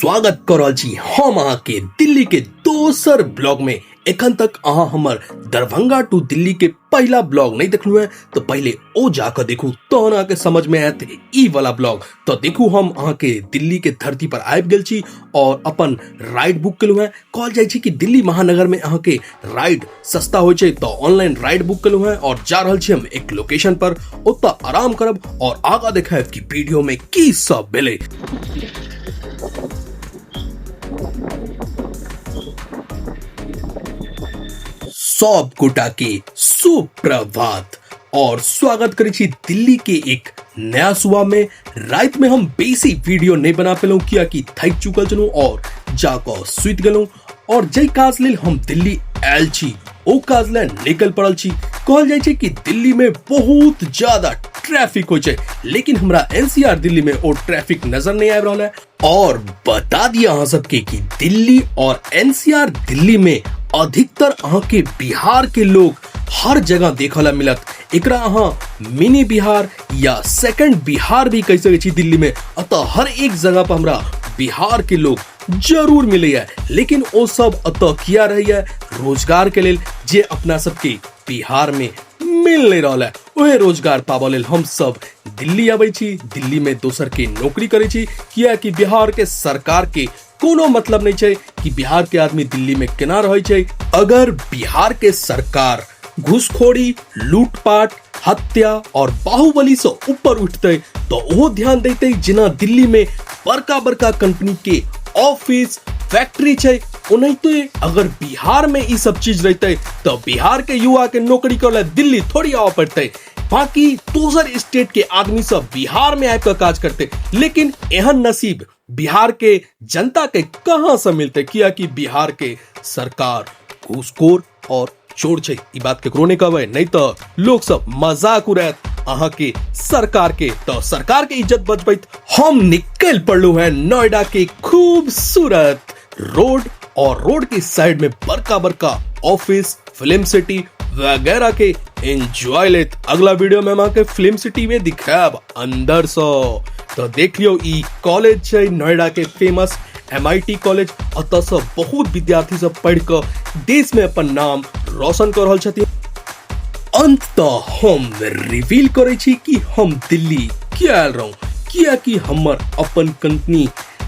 स्वागत कर रहल छी हम अहाँ के दिल्ली के दोसर ब्लॉग में। एखन तक अहाँ हमर दरभंगा टू दिल्ली के पहला ब्लॉग नहीं देखलू है तो पहले ओ जाकर देखू, तहन अहाँ के समझ में आयत ई वाला ब्लॉग। तो देखू हम अहाँ के दिल्ली के धरती पर आबि गेल छी और अपन राइड बुक केलहुँ है। कहल जाइ छै कि दिल्ली महानगर में अहाँ के राइड सस्ता होइ छै, तो ऑनलाइन राइड बुक केलहुँ है और जा रहल छी हम एक लोकेशन पर, ओतऽ आराम करब और आगा देखायब कि वीडियो में की सब भेलै। सब गोटा के सुप्रभात और स्वागत करै छी दिल्ली के एक नया सुबह में। रात में हम बेसी वीडियो नहीं बना पेलहुँ कियाकि थकि चुकल छलहुँ और जाकऽ सुति गेलहुँ और जाहि काज लेल हम दिल्ली आयल छी ओ काज ले निकल पड़ल छी। कहल जाइ छै कि दिल्ली में बहुत ज्यादा ट्रैफिक होइ छै, लेकिन हमरा एनसीआर दिल्ली में ओ ट्रैफिक नजर नहीं आबि रहल है। और बता दिया अहाँ सबके कि दिल्ली और एनसीआर दिल्ली में अधिकतर अहाँ के बिहार के लोग हर जगह देखऽ ला मिलत। एकरा अहाँ मिनी बिहार या सेकंड बिहार भी कहि सकै छी दिल्ली में। अतः हर एक जगह पर हमरा बिहार के लोग जरूर मिलैया, लेकिन ओ सब अतः किया रहैया रोजगार के लेल, जे अपना सबके बिहार में मिल नहीं रहल है। ओहे रोजगार पाबऽ लेल हम सब दिल्ली अबै छी, दिल्ली में दोसर के नौकरी करै छी, कियाकि बिहार के सरकार के कोनो मतलब नहीं छै कि बिहार के आदमी दिल्ली में केना रहै छै। अगर बिहार के सरकार घूसखोरी, लूटपाट, हत्या और बाहुबली से ऊपर उठते तो ओहो ध्यान देते जेना दिल्ली में बड़का बड़का कंपनी के ऑफिस फैक्ट्री छै, ओनाहिते अगर बिहार में ई सब चीज रहते तो बिहार के युवा के नौकरी करे दिल्ली थोड़ी आवे पड़ते। बाकी दोसर स्टेट के आदमी सब बिहार में आबि कऽ काज करते, लेकिन एहन नसीब बिहार के जनता के कहाँ से मिलते, कियाकि बिहार के सरकार घूसखोर और चोर छै। ई बात केकरो नहीं कहबै, नहीं तो लोग सब मजाक उड़ायत अहाँ के सरकार के। तो सरकार के इज्जत बचबैत हम निकल पड़लू है नोएडा के खूबसूरत रोड और रोड के साइड में बड़का बड़का ऑफिस, फिल्म सिटी वगैरह के एंजॉय लेत। अगला वीडियो में हम अहाँके फिल्म सिटी में दिखायब अंदर से। तो देख लियो ई कॉलेज छै नोएडा के फेमस MIT college. अतः से बहुत विद्यार्थी सब पढ़ के देश में अपन नाम रोशन कर रहल छथिन। अंततः हम रिवील करै छी कि हम दिल्ली किया आयल रहूं, कियाकि हमर अपन कंपनी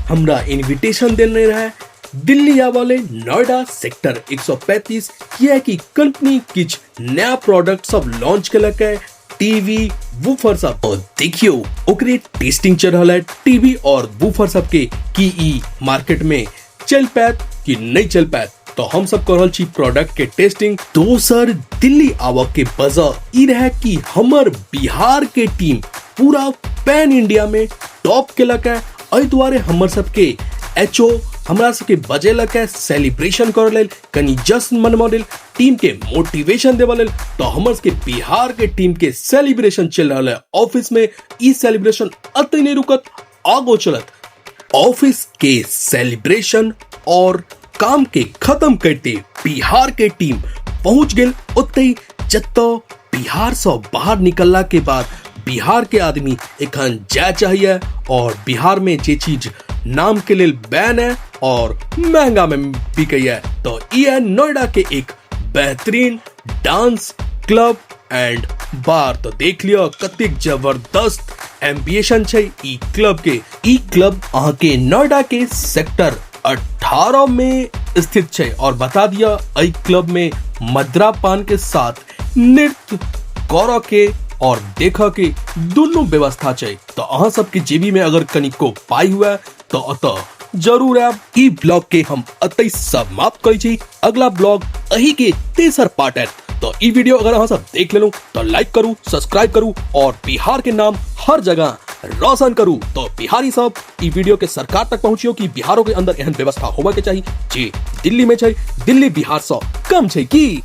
हमरा इन्विटेशन देने रहे दिल्ली आबऽ नोएडा सेक्टर 135, कियाकि कंपनी किछु नया प्रोडक्ट सब लॉन्च केलक है, टीवी वूफर सब। और देखियो ओकरे टेस्टिंग चल रहल है टीवी और वूफर सब के कि ई मार्केट में चल पायत कि नहीं चल पायत। तो हम सब कर रहल छी प्रोडक्ट के टेस्टिंग। दोसर दिल्ली आबऽ के वजह ई रहे कि हमर बिहार के टीम पूरा पैन इंडिया में टॉप केलक है। एहि दुआरे हमर सबके एचओ हमरा सबके बजेलक है सेलिब्रेशन करऽ लेल, कनि जश्न मनबऽ लेल, टीम के मोटिवेशन देबऽ लेल। तो हमर सबके बिहार के टीम के सेलिब्रेशन चल रहल है ऑफिस में। ई सेलिब्रेशन अतै नहीं रुकत, आगो चलत। ऑफिस के सेलिब्रेशन और काम के खत्म करते बिहार के टीम पहुंच गेल ओतै जतऽ बिहार से बाहर निकलला के बाद बिहार के आदमी एखन जाय चाहिए और बिहार में जे चीज नाम के लेल बैन है और महंगा में बिकैया। तो ई है नोएडा के एक बेहतरीन डांस क्लब एंड बार। तो देख लियो कतेक जबरदस्त एम्बिएशन छै ई क्लब के। ई क्लब अहाँ के नोएडा के सेक्टर 18 में स्थित छै। और बता दिया एहि क्लब में मद्रा पान के साथ नृत्य करऽ के और देखऽ के दुनू व्यवस्था छै। तो अहाँ सबके जेबी में अगर कनिको पाई हुए तो अतः जरूर आयब। ई ब्लॉग के हम अतै समाप्त करै छी। अगला ब्लॉग अही के तेसर पार्ट आयत। तो ई वीडियो अगर अहाँ सब देख लेलहुँ तो लाइक करू, सब्सक्राइब करू और बिहार के नाम हर जगह रोशन करू। तो बिहारी सब ई वीडियो के सरकार तक पहुंचियो कि बिहारों के अंदर एहन व्यवस्था होबे के चाहिए जे दिल्ली में छै। दिल्ली बिहार से कम छै की?